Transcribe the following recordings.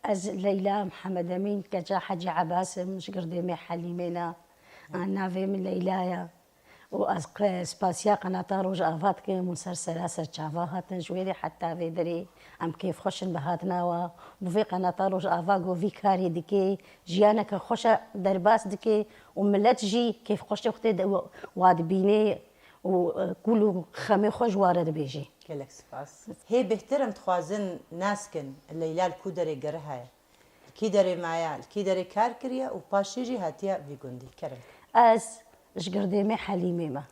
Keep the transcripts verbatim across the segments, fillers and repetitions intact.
Ez Leyla Mihemed Emîn, keça Hecî Ebas im, ji Girdêmê Helîmê ne. Navê min Leyla ye. Û ez qe-, spasiya qenata Rojava dikim û ser sera ser çava hatin ji wê rê heta vê derê. Em kêfxweş in bi hatina we. Bi vê qenata Rojava ku vî karê dike, jiyaneke xweş e derbas dike û milet jî kêfxweşê xwe tê de wa dibîne û, e, kul û xemê xwe ji wa re dibêje. Gelek spas. Hê bêhtir em dixwazin nas kin Leyla li ku derê gerihaye. Li kî derê maye, li kî derê kar kiriye û paşê jî hatiye vî gundî. Kerem. Ez ji Girdêmê Helîmê me.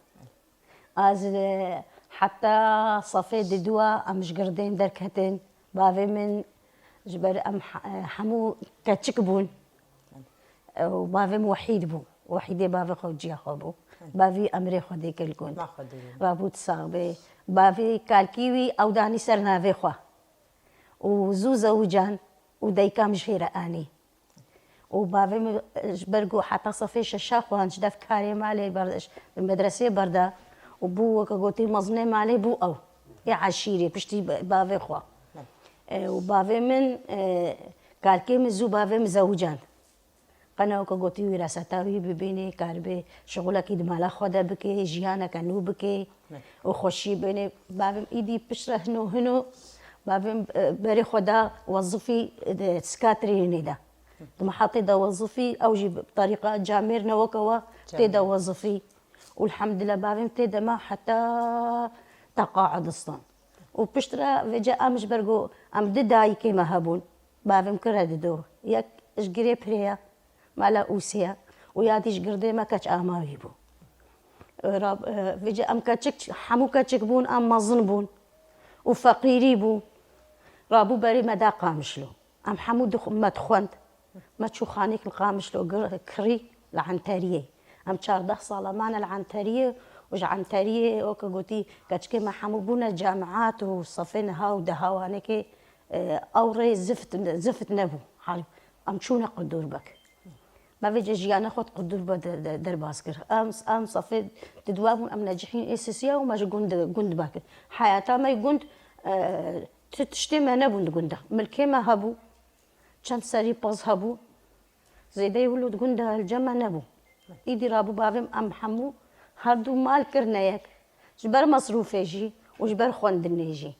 Ez, e, heta sefê diduwa em ji Girdên derketin. Bavê min ji ber em he-, e, hemû keçik bûn. E, û bavê min Wehîd bû. Wehîdê bavê xwe û ciya xwe bû. Bavî emrê xwe dê kir li gund. Ma xwe dê. Rabût sax bê. Bavê kalkî wî ew danî ser navê xwe. Û zû zewican û dayika min ji hê re anî. Û bavê min ji ber ku heta sefê şeşa xwend, ji dev karê malê ber-, bi medresê berda û bû weke gotî mezinê malê bû ew. Ê eşîrê piştî ba-, bavê xwe. E, û bavê min, e, kalkê min zû bavê min zewicand. Qena weke gotî wîraseta wî bibînê, karibê şixulekî di mala xwe de bike, jiyaneke nû bike û xweşî bênê. Bavê min îdî piştre hino hino, bavê min, e, berê xwe da wezifî, e, sikatrênê de. Di mihatê de wezifî, ew jî bi terîqa camêr ne weke we tê de wezifî. Û elhamdulillah bavê min tê de ma heta teqaudistan. Û piştre vêce em ji ber ku em di dayikê me hebûn. Bavê min kire dido. Yek ji Girê Pirê ye, mala Ûsê ye û ya dî ji Girdê me keç Amawî bû. Rab-, e, vêce em keçik, hemû keçik bûn, em mezin bûn û feqîrî bû. Rabû berê me da Qamişlo. Em hemû dix-, me dixwend. Me çû xanîk li Qamişlo gir-, kirî li Enteriyê. Em çardeh sala mane li Enteriyê û ji Enteriyê weke gotî keçikê me hemû bûne camiat û sefê niha û deha wanekê. E, ew rê zift, zift nebû. Hal, em çûne Qudûrbek. Me vêce jiyana xwe di Qudûrbek de, de, derbas kir. Em, em sefê di dua bûn, em necihîn ê sisiya û me ji gund, gund me kir. Heyata me gund, e, tu tiştê me nebûn di gunda. Milkê me hebû, çend serî pez hebû. Zêdeyî wilo di gunda li cem me nebû. Îdî rabû bavê min em hemû her du mal kirine yek. Ji ber mesrûfê jî û ji ber xwendinê jî.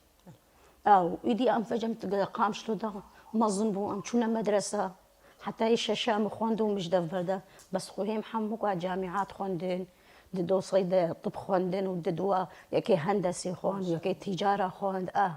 Ew, îdî em vêce em Qamişlo da mezin bû, em çûne medresa. Heta yê şeşa min xwend û min ji dev berda. Bes xwehê min hemû ka camiat xwendin, di dosayê de tib xwendin û di dua yekê hendesê xwend, yekê tîcara xwend. A.